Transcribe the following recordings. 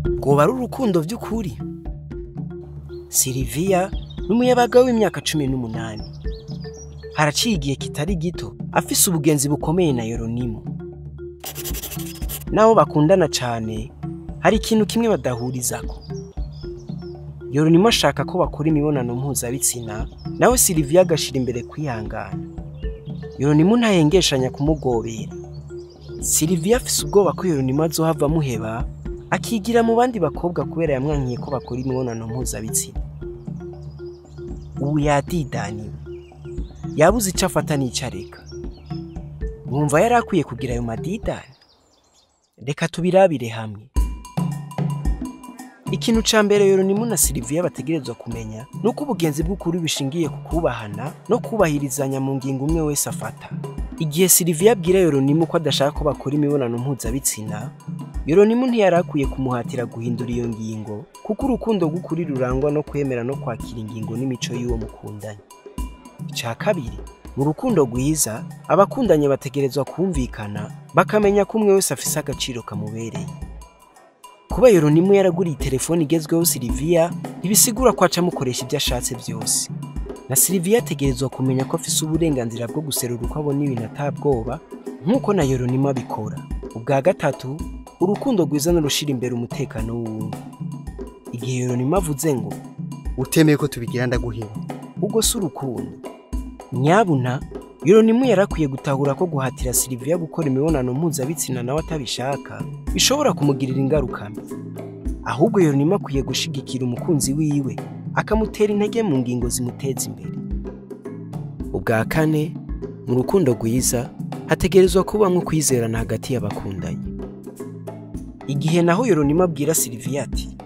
Rwoba ari urukundo vy'ukuri? Sylvia n'umuyabaga w'imyaka 18. Haraciye igihe kitari gito afise ubugenzi bukomeye na Yoronimu. Nabo bakundana cane, hari ikintu kimwe badahurizako. Yoronimu ashaka ko bakora imibonano mpuzabitsina, nawe Sylvia agashira imbere kwihangana. Yoronimu ntahengeshanya kumugobera. Sylvia afise ubwoba ko Yoronimu azohava amuheba, akigira mu bandi bakobwa kubera yamwankiye ko bakora imibonano mpuzabitsina. Ubu yadidaniwe, yabuze ico afata n'ico areka. Mwumva yari akwiye kugira ayo madidani? Reka tubirabire hamwe. Ikintu ca mbere Yoronimu na Sylvia bategerezwa kumenya nuko ubugenzi bw'ukuri bishingiye ku kubahana no kubahirizanya mu ngingo umwe wese afata. Igihe Sylvia abwira Yoronimu ko adashaka ko bakora imibonano mpuzabitsina, Yoronimu ntiyari akwiye kumuhatira guhindura iyo ngingo, kuko urukundo rw'ukuri rurangwa no kwemera no kwakira ingingo n'imico y'uwo mukundanye. Ica kabiri, mu rukundo rwiza, abakundanye bategerezwa kumvikana, bakamenya ko umwe wese afise agaciro kamubereye. Kuba Yoronimu yaraguriye telefone igezweho Sylvia, ntibisigura ko aca amukoresha ibyo ashatse byose. Na Sylvia ategerezwa kumenya ko afise uburenganzira bwo guserura uko abona ibintu atabwoba, nk'uko na Yoronimu abikora. Ubwa gatatu, urukundo rwiza n'urushira imbere umutekano w'uwundi. Igihe Yoronimu avuze ngo utemeye ko tubigira ndaguheba, ubwo si urukundo. Nyabuna, Yoronimu yarakwiye gutahura ko guhatira Sylvia gukora imibonano mpuzabitsina nawe atabishaka bishobora kumugirira ingaruka mbi. Ahubwo Yoronimu akwiye gushigikira umukunzi wiwe, akamutera intege mu ngingo zimuteza imbere. Ubwa kane, mu rukundo rwiza hategerezwa kubamwo kwizerana hagati y'abakundanye. Igihe naho Yoronimu abwira Sylvia ati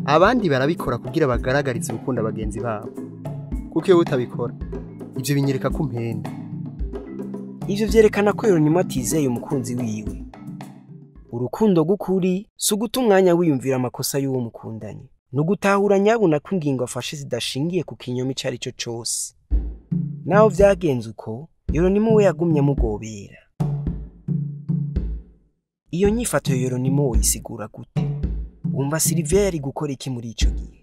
abandi barabikora kugira bagaragarize urukundo bagenzi babo, kuko iyo utabikora ivyo binyereka ko umpenda. Ivyo vyerekana ko Yoronimu atizeye umukunzi wiwe. Urukundo rw'ukuri si uguta umwanya wiyumvira amakosa y'uwo mukundanye, ni ugutahura nyabuna ko ingingo afashe zidashingiye ku kinyoma ico ari cyo cose. Naho vyagenze uko, Yoronimu we yagumye amugobera. Iyo nyifato ya Yoronimu woyisigura gute? Wumva Sylvia yari gukora iki muri ico gihe?